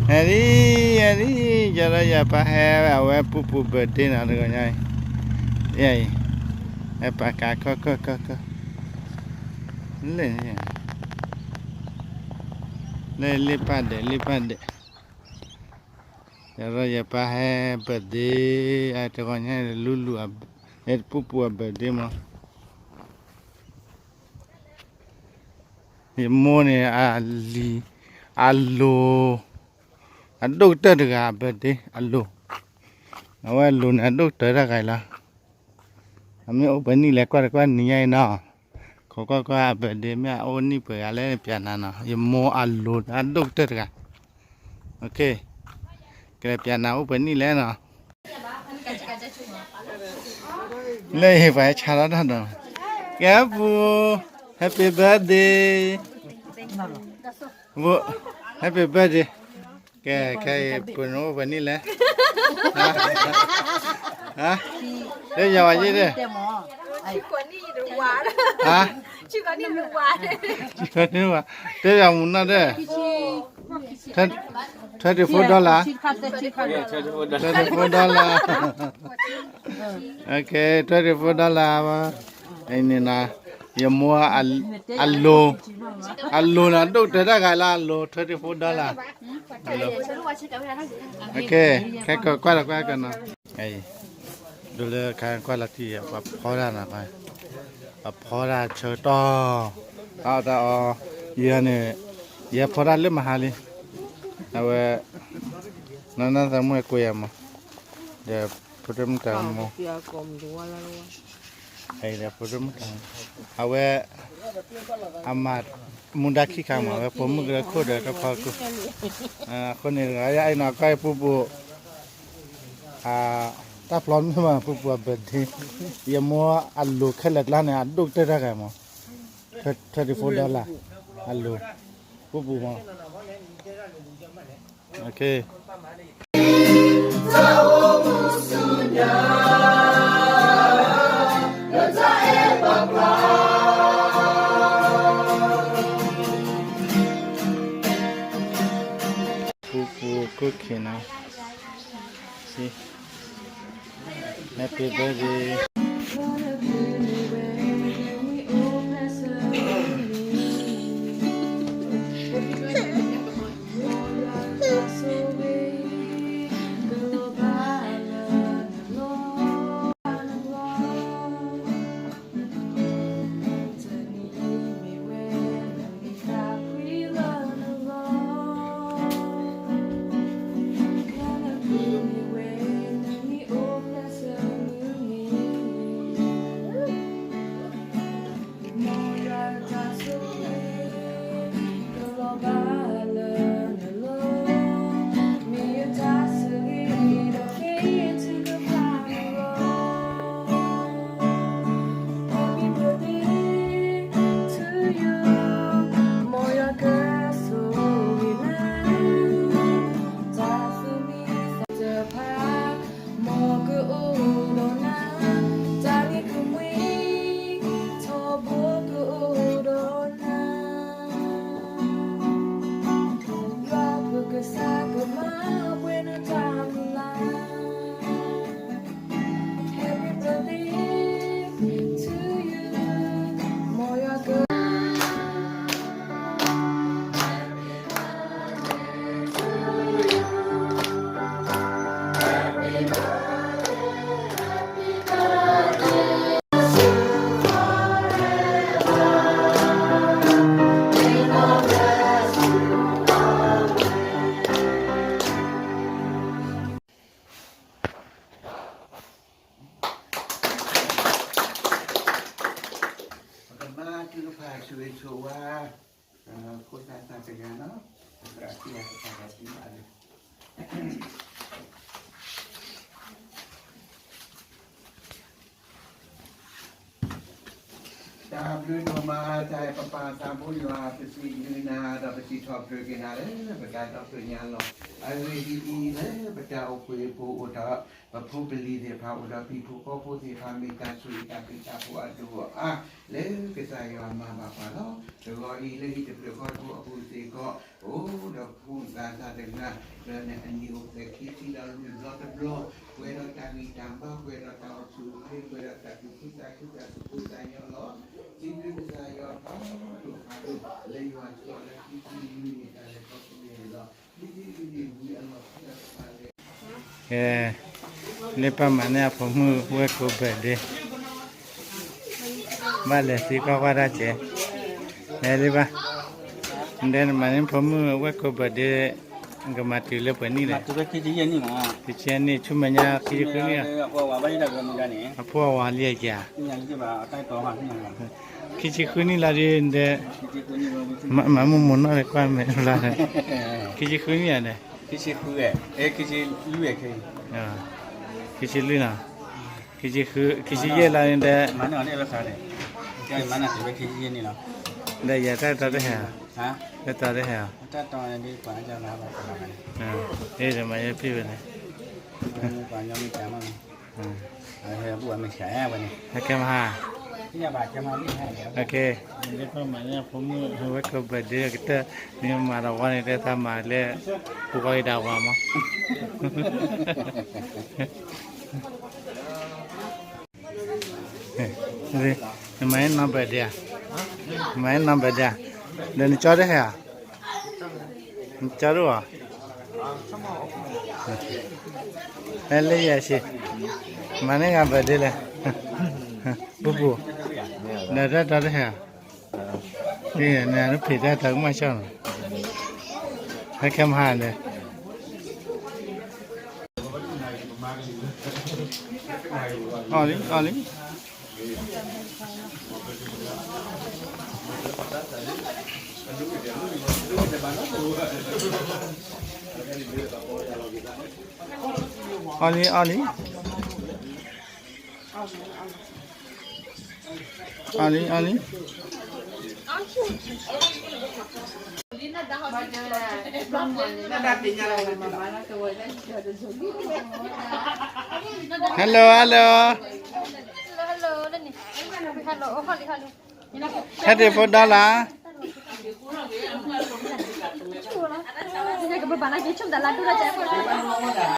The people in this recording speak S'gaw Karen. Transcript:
ဟဲဒ်, ဟဲဒ်, ယဒီးယပၢ်ဟဲဝဲအဝဲပူပူ birthday နီၤ တဂီၤညါအံၤ, အံၤ, ဟဲပာ်ကးခီခီခီခီ, လၢ, လၢလ့ပၢ်ဒဲး လ့ပၢ်ဒဲး, ယဒီးယပၢ်ဟဲ birthday, တဂီၤညါအံၤ လူလူ, ပူပူအ birthday မး. ယမိၢ်န့ၣ် အလံၤ, အလိၤ, အဒိၣ်ကတၢၢ်တဂၤ အ birthday အလိၤ, အဝဲအလိၤန့ၣ် အဒိၣ်ကတၢၢ်တဂၤအံၤလီၤ. အမ့ၢ်အိၣ်ပှဲၤနံၣ်လဲၣ် ကွၢ်တကွၢ်နံၤညါအံၤနီၤ, ခိးကွၢ်ကွၢ်အ birthday မ့ၢ်အအိၣ်နံၣ်ပှဲၤဂၤလဲၣ် ပျးနၤနီၤ, ယမိၢ်အလိၤအဒိၣ်ကတၢၢ်တဂၤ, ကလဲၤပျးနၤအိၣ်ပှဲၤနံၣ်လဲၣ်နီၤ. လၢအံၤပှၤဟဲဆါလီၤတၢ်ဒီး, ကဲပူ, happy birthday, happy birthday, ကဲ ခဲအံၤ ပူနအိၣ်ပှဲၤနံၣ်လဲၣ်, တယၤဝဲယ့ၢ်ဒၣ်, တယၤမူနီၢ်ဒၣ်, twenty four dollar, twenty four dollar, twenty four dollar, န့ၣ်, ယမိၢ်အလိၤ, အလိၤန့ၣ် ဒိၣ်ကတၢၢ်တၢ်ဂၤလၢအလိၤ twenty four dollar, ခဲကကွၢ်လီၤကွၢ်ကနီၤ, ဒ်လၢခါကွၢ်လီၤတံၢ် ပှၤဖီတၢ်နီၤ, ပှၤဖီတၢ်ဆၢကတီၢ်, တၢ်အီၣ်တၢ်အီ, ယၤန့ၣ်, ယဲဖီတၢ်လၢမဟါလံ, အဝဲ, နနသးမုၣ်ကွဲးယၤမး, ဒီးဖိဒိၣ်မုၣ်တၢ်မး, ဒီးဖိဒိၣ်မုၣ်တၢ်, အဝဲ, အမၤ, မူဒါခံခါမး အဝဲဖိမုၣ်ကရၢခိၣ်ဒီးတၢ်ဖီခိၣ်, အဃိန့ၣ်တဂၤအံၤနီၤ ကွၢ်ပူပူ တၢ်ဖျီမ့ၢ်မး ပူပူအ birthday, ယမိၢ်အလိၤခဲလၢာ်ကျါန့ၣ် အဒိၣ်ကတၢၢ်တၢ်ဂၤမး, twenty four dollar, အလိၤ, ပူပူမး, ပူပူခိၣ်ခံနီၤ, happy birthday. ပကမၤတုၤကဖၣ်ဆိၣ်ဂ့ၤဆိၣ်ဝါ ခိၣ်သးသးတဂၤနီၤ, ပကဖးတံၢ်ဘၣ်လၢ တၢ်ဘျုးဒိၣ်မး တၢ်အဲၣ်ပပၢ်သးဘိယွၤ ပစံးဘျုးနၤ ဒီးပစံးထီၣ်ပတြၢၤက့ၤနၤလၢ ပတၢ်ဒီဖျၢၣ်ညါလီၤ. အဂ့ၢ်ဒ်အံၤ, လၢပတၢ်အိၣ်ဖှိၣ်အပူၤအိၣ်ဒီး ပဖိပလံၤသ့ၣ်တဖၣ် အိၣ်ဒီးပဟံၣ်ဖိဃီဖိသ့ၣ်တဖၣ် မ့ၢ်တၢ်ဆိၣ်ဂ့ၤတၢ်ဘျုးတၢ်ဖှိၣ်အဒိၣ်အါ လၢကစၢ်ယွၤမၤဘၣ်ပှၤလီၤ. တဂီၤအံၤလၢဟံၣ်တဖျၢၣ်ဃီတဘိအပူၤစ့ၢ်ကီး အိၣ်ဒီးဖိသၣ်တဂၤ လၢအနံၣ်အိၣ်ဖျဲၣ်ခံဆံဒီးလွံၢ်ဘျီတဘျီ, ပှဲၤဒီးတၢ်ဂံၢ်တၢ်ဘါ, ပှဲၤဒီးတၢ်အိၣ်ဆူၣ်အိၣ်ချ့, ပှဲၤဒီးတၢ်သူၣ်ခုသးခု တၢ်သူၣ်ဖှံသးခုတၢ်သူၣ်ဖှံသးညီလီၤ. စံးဘျုးကစၢ်ယွၤဖးဒိၣ်ဖးဒိၣ် လၢယွၤဆိးလၢခံဆံလွံၢ်နံၣ်တၢ်လဲၤခီဖျိန့ၣ်လီၤ. ခံဆံလွံၢ်နံၣ်ဝံၤအလီၢ်ခံဒီးတဖၣ်လဲၣ် ကဲ, လၢပၢ်မၤန့ၢ်အဖိမုၣ်ဝဲၢ်ကိး birthday, ဘၣ်လဲၤသံကွၢ်ကွၢ်တၢ်ကဲ, လဲၤလံဘၣ်, နဒဲနမၤန့ၢ်ဖိမုၣ်ဝဲၢ်ကိး birthday, ကမၤတုၤလၢပှဲၤနံၣ်လဲၣ်, ခံဆံယဲၢ်နံၣ်, ဆူမဲာ်ညါခံဆံဃုနံၣ်, အဖိအဝၤလံအကဲ, ခံဆံဃုနံၣ်လီၤဒီး နဒဲ မၤမုၢ်မုၢ်နီၢ်လၢကွၢ်မဲာ်လီၤ, ခံဆံဃုနံၣ်ဧါဒီး ခံဆံလွံၢ်နီၤ, ခံဆံဃု, ခံဆံယဲၢ်လီၤဒီး, ဒီးယၤတၢ်တီတဟဲဧါ, တၢ်တီတဟဲဧါ, အ့ၣ်ဒီးမၤယဲဖံၣ်ဝဲန့ၣ်, ဟဲကဲမဟါ, လၢပှၤမၤန့ၢ်အဖိမုၣ်ဝဲၢ်ကိး birthday ကတၢၢ်, မ့ၢ်မၤဒီးဝါန့ၣ် တဲသးမၤလၢ ပူၤကွံာ်ဒၣ်ဝါမး နမၤအ့ၣ်နီၢ် birthday ဧါ, နမၤအ့ၣ်နီၢ် birthday ဧါ, ဒီးနကၠီတဟဲဧါ, နကၠီတအိၣ်ဧါ, ဟဲလၢယၤဆံး, မၤန့ၢ်ဂၤ birthday လဲၣ်, ပူပူ, ဒီးတၢ်တီတဟဲဧါ, နဖံးတၢ်တီကမၣ်ဆီၣ်နီၤ, ဟဲကဲမဟါန့ၣ် အီၣ်လံ အီၣ်လံ, အီၣ်လံ အီၣ်လံ, အီၣ်လံ အီၣ်လံ. Hello, hello. Hello, hello. Hello, hello. Hello, hello.